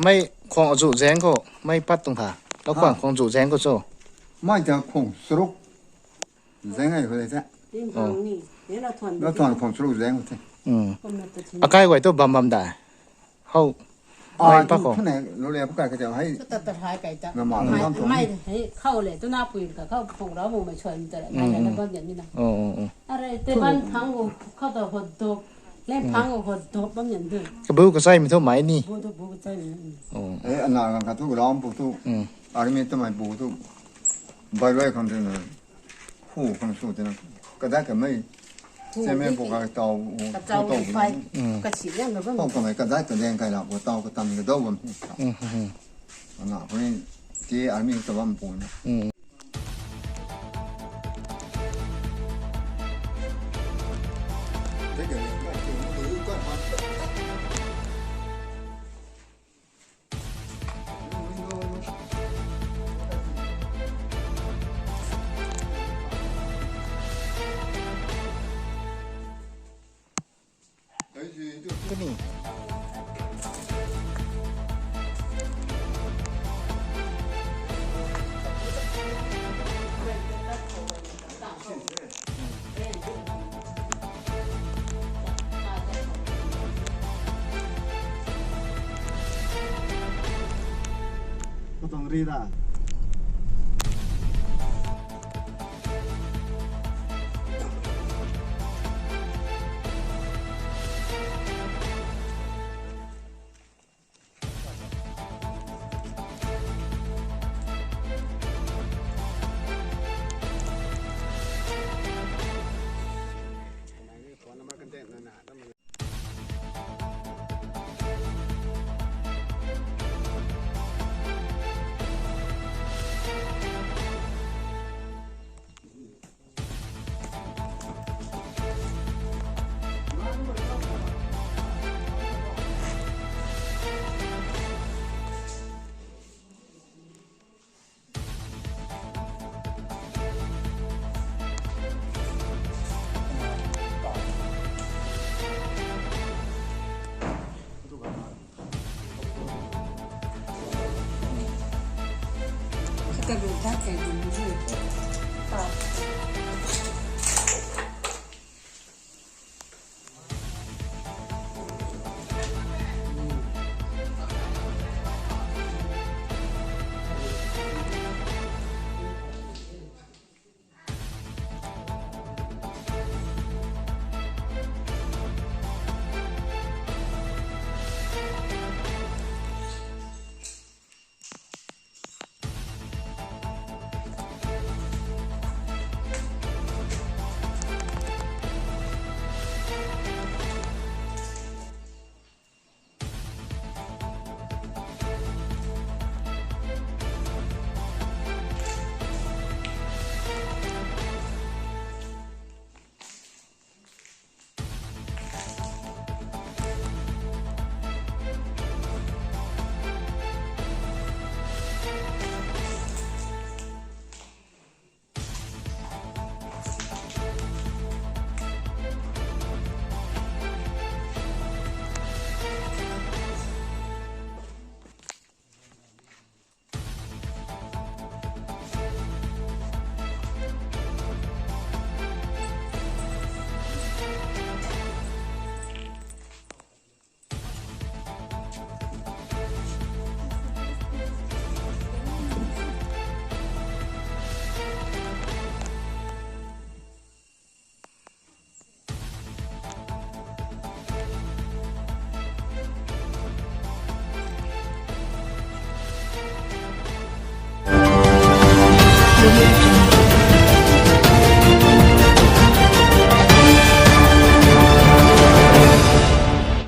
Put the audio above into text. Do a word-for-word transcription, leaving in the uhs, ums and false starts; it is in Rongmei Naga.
Mei khwang azu zeng khou, mei pat tuang tha. Lau khwang, ha, khwang zu zeng khou cho. Mei ta khwang charuk zeng ai khou de ta. Tin, oh, khwang ni, de la thuan, la thuan khwang charuk zeng khou te. Hmm. Kumna ta tin. Akai guay tu bam bam da. How? Ah, mei pat tu khou. Thune, lu le pa kai ka ta hei. Chu ta ta hai kai ta. Na ma, na, hmm, bam tuang. Mei hei khou le, tu na pui ka khou khwang rau mu mei chuan ta, hmm, mei le, hmm, na bam yan ni na. Oh, oh, oh. Are, te ban phang gu, khou ta hot dop. Leng, hmm, phang gu hot dop bam yan dun. Kabu kachai mi thu mai ni. Bu tu bu kachai mi. Oh. Eh, ana gang ka tu ram bu tu. Hmm. Army tu mai bu tu. Bai bai khang tu na. Hu khang su tu na. Kada ka mei. Hu se mei di bu ki. Ka tau, ka tau tau tu pai. Hmm. Ka si yang na bam. Pau ka mei kada ka deng kai la bu tau ka tam ka dau bam. Hmm, hmm, hmm. Ana, ko ni ti army ta bam pu na. Hmm. Kani. Khou tuang ri da. Kata bu ta kai dun bu.